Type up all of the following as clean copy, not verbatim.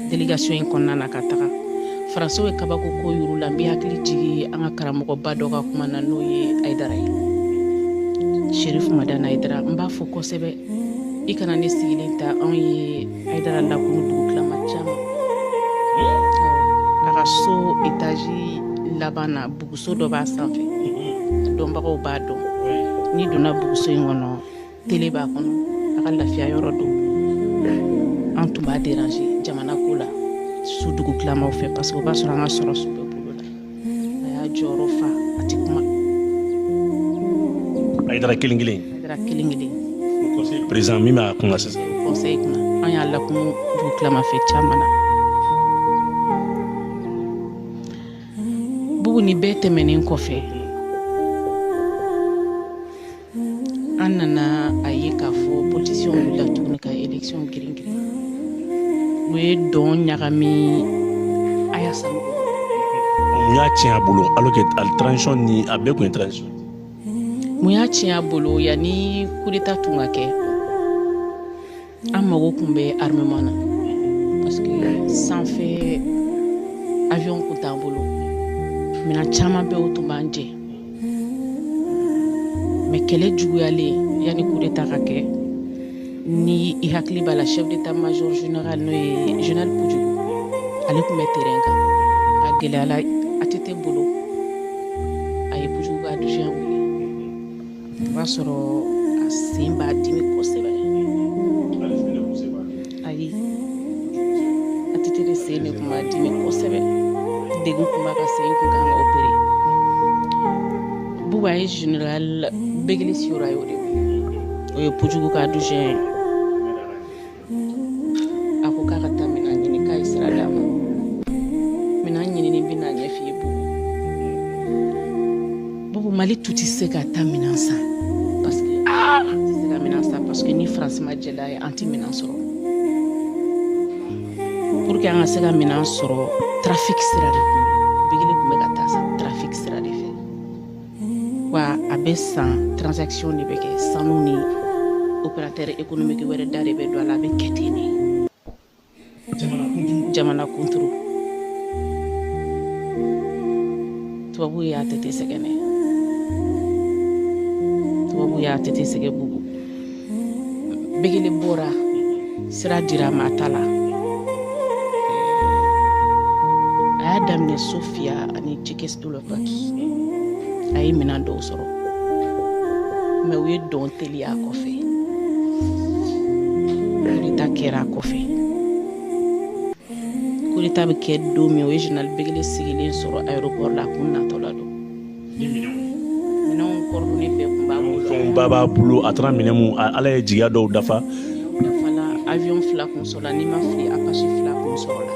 Délégation in kɔnɔna na ka taga Faransiw ye kabako ko yir'u la. N bɛ hakili jigin an ka karamɔgɔba dɔ ka kuma na, n'o ye Hayidara ye, Sherif Madani Hayidara. N b'a fɔ kosɛbɛ, i kana ne sigilen ta. Anw ye Hayidara lakunu dugutilama caman. A ka so étage laban na, buguso dɔ b'a sanfɛ, dɔnbagaw b'a dɔn. N'i donna buguso in kɔnɔ, télé b'a kɔnɔ, a ka lafiya yɔrɔ don. An tun b'a déranger jamana ko la su dugutilamaw fɛ, parce que o b'a sɔrɔ an ka sɔrɔ su bɛ bolo la. A y'a jɔyɔrɔ fa, a tɛ kuma. Hayidara kelen kelen. Hayidara kelen kelen. Conseil président min b'a kunna sisan. Conseil kunna, an y'a lakunu dugutilama fɛ caman na. Bubu, ni bɛɛ tɛmɛnen kɔfɛ, an nana a ye k'a fɔ politicienw wulila tuguni ka élection girin girin. U ye dɔn ɲagami Aya Sanogo. Mun y'a tiɲɛ a bolo, alors que transition ni a bɛɛ tun ye transition? Mun y'a tiɲɛ a bolo? Yanni coup d'état tun ka kɛ, an mago tun bɛ armement na, parce que sanfɛ avion tun t'an bolo, minɛn caman bɛ, o tun b'an jɛ. Mais kɛlɛ juguyalen, yanni coup d'état ka kɛ, ni i hakili b'a la, chef d'état major général, n'o ye général Pujugu, ale tun bɛ terrain kan. A gɛlɛyala ATT bolo, a ye Pujugu ka adjoint wele. O b'a sɔrɔ a sen b'a dimi kosɛbɛ. Ayi, ATT de sen de tun b'a dimi kosɛbɛ, degun tun b'a ka, sen kun kan ka opérer. Buba ye général Begele Siyoro, a y'o de wele, o ye Pujugu ka adjoint ye. A ko k'a ka taa minɛn ɲini, k'a ye sira d'a ma. Minɛn ɲinini bɛ n'a ɲɛf'i ye. Bubu, Bubu, Mali tun tɛ se ka taa minɛn san, parce que a tɛ se ka minɛn san, parce que ni Faransi ma jɛn n'a ye, an tɛ minɛn sɔrɔ. Pour que an ka se ka minɛn sɔrɔ, trafic sira de kun don. Begele tun bɛ ka taa san trafic sira de fɛ wa. A bɛ san, transaction de bɛ kɛ, sanu ni opérateur économique wɛrɛ da de bɛ don a la, a bɛ kɛ ten de. Jamana kunturu, tubabu ye ATT sɛgɛn dɛ, tubabu ye ATT sɛgɛn. Bubu, Begele bɔra, sira dira a ma, a ta la. A y'a daminɛ Sofia ani Tchécoslovaquie, a ye minɛn dɔw sɔrɔ, mais u ye dɔn teliya a kɔfɛ. Coup d'état kɛra a kɔfɛ. Coup d'état bɛ kɛ don min, o ye général Begele sigilen sɔrɔ aéroport la, a kun natɔ la don. Minɛnw coordonnées bɛɛ kun b'a bolo. Fɛnba b'a bolo, a taara minɛn mun, ala ye jigiya dɔw dafa. Dafala, avion fila kun sɔrɔla, n'i ma fili, Apache fila kun sɔrɔla.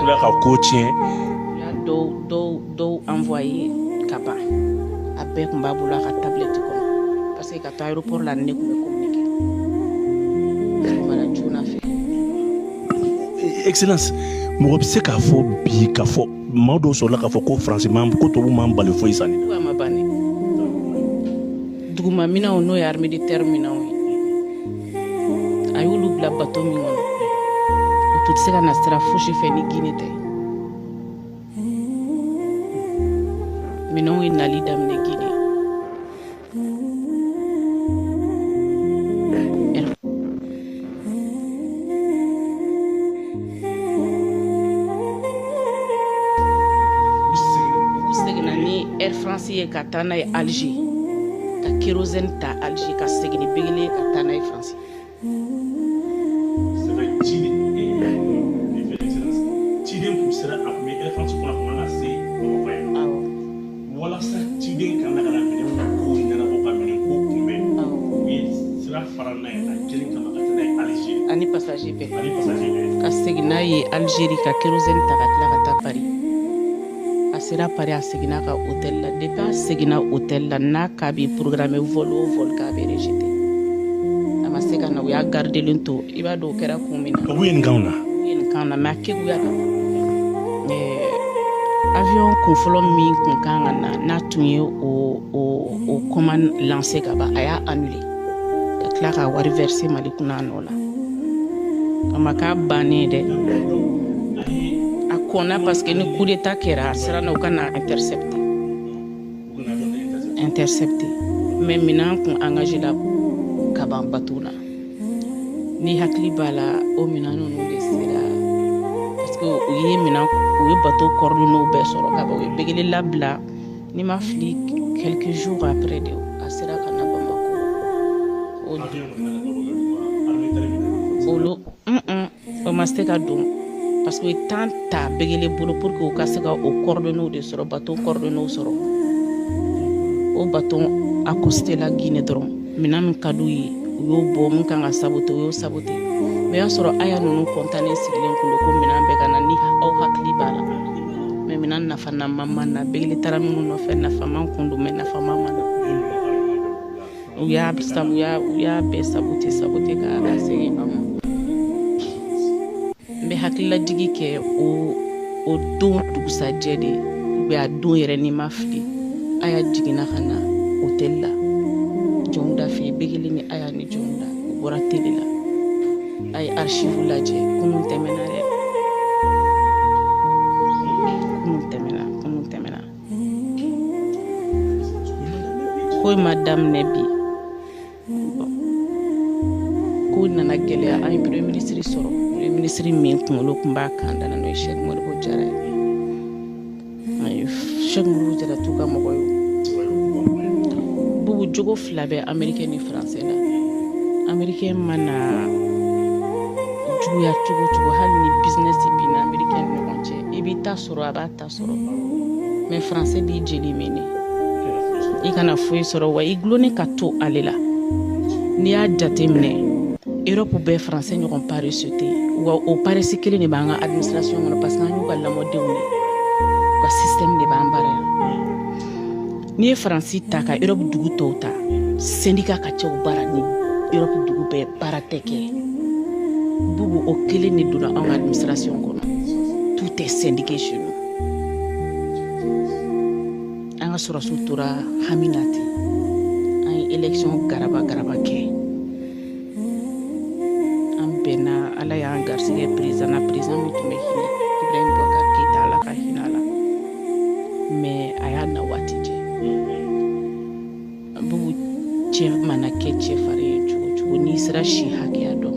Tila ka ko tiɲɛ. U y'a dɔw dɔw dɔw envoyé ka ban. A bɛɛ kun b'a bolo a ka tablette kɔnɔ, parce que ka to aéroport la, ne kun bɛ communiquer sɔgɔmada joona fɛ. Excellence, mɔgɔ bɛ se k'a fɔ bi k'a fɔ maa dɔw sɔrɔla k'a fɔ ko Faransi man ko tubabu man bali foyi sanni na? A ma ban dɛ. Duguma minɛnw, n'o ye armée de terre minɛnw ye, a y'olu bila bateau min kɔnɔ, o tun tɛ se ka na sira fosi fɛ ni Guinée tɛ. Minɛnw ye nali daminɛ Guinée. U seginna ni Air France ye ka taa n'a ye Alger, ka kérosène ta Alger, ka segin ni Begele ye ka taa n'a ye France. Ciden kun sera, a kun bɛ Air France kɔnɔ, a kun kan ka se Bamakɔ yan. Walasa ciden kana ka na minɛnw ko ɲɛnabɔ, ka minɛn ko kunbɛn, u ye sira fara n'a ye a kelen kama ka taa n'a ye Alger. Ani passager bɛɛ. Ani passager bɛɛ. Ka segin n'a ye Algérie, ka kérosène ta, ka tila ka taa Paris. A sera Paris, a seginna ka hôtel la. Depuis a seginna hôtel la, n'a k'a bɛ programmer vol o vol, k'a bɛ rejeter. A ma se ka na, u y'a gardelen to. I b'a dɔn o kɛra kun min na? U ye nin kanw na. U ye nin kan na, mais a keguya kama. Avion kun fɔlɔ min kun kan ka na, n'a tun ye o commande lancé ka ban, a y'a annulé ka tila ka wari verser Mali kunna a nɔ la. A ma k'a bannen dɛ. A kɔnna parce que ni coup d'état kɛra, a siranna u ka na intercepter. Intercepter. Mais minɛn kun engagé la ka ban bateau la. Ni hakili b'a la, o minɛn ninnu de sera parce que u ye minɛn, u ye bateau coordonnées bɛɛ sɔrɔ ka ban. U ye Begele labila, ni ma fili, quelques jours après de a sera ka na Bamako. Olu o ma se ka don parce que u ye temps ta Begele bolo pour que u ka se ka o coordonnées de sɔrɔ, bateau coordonnées sɔrɔ. O bateau accosté la Guinée dɔrɔn, minɛn min ka d'u ye, u y'o bɔ, min kan ka saboter, u y'o saboter. Mais y'a sɔrɔ Aya ninnu kɔntannen sigilen kun don ko minɛn bɛɛ ka na, ni aw hakili b'a la. Mais minɛn nafama ma na. Begele taara minnu nɔfɛ, nafama kun don, mais nafama ma na. U y'a u y'a bɛɛ saboter saboter ka segin an ma. N bɛ hakililajigi kɛ o don dugusajɛ de, ou bien a don yɛrɛ, ni ma fili, Aya jiginna ka na hôtel la Jɔnda fɛ yen. Begele ni Aya ni Jɔnda, u bɔra télé la. A ye archive lajɛ. Kunun tɛmɛna dɛ, kunun tɛmɛna, kunun tɛmɛna. Ko in ma daminɛ bi. Ko nana gɛlɛya, an ye premier ministre sɔrɔ, premier ministre min kunkolo tun b'a kan da la, n'o ye Cheick Modibo Diarra ye. Cheick Modibo Diarra t'u ka mɔgɔ ye. Bubu, jogo fila bɛ américain ni français la. Américain mana juguya cogo cogo, hali ni business b'i ni américain ni ɲɔgɔn cɛ, i b'i ta sɔrɔ, a b'a ta sɔrɔ. Mais français b'i jeli minɛ, i kana foyi sɔrɔ, wa i gulonnen ka to ale la. N'i y'a jate minɛ, Europe bɛɛ français ɲɔgɔn paresseux tɛ yen. Wa o paresse kelen de b'an ka administration kɔnɔ, parce que an y'u ka lamɔdenw de, u ka système de b'an baara yan. N'i ye Faransi ta ka Europe dugu tɔw ta, syndicat ka ca u baara ni Europe dugu bɛɛ, baara tɛ kɛ. Bubu, o kelen de donna anw ka administration kɔnɔ. Tout est syndiqué chez nous. An ka sɔrɔsiw tora hami na ten. An ye élection garaba garaba kɛ, an bɛnna, Ala y'an garisɛgɛ président na, président min tun bɛ hinɛ, Ibrahim Boubacar Keïta, Ala ka hinɛ a la. Mais a y'a na waati jɛ. Bubu, cɛ mana kɛ cɛfarin ye cogo cogo, n'i sera si hakɛya dɔ ma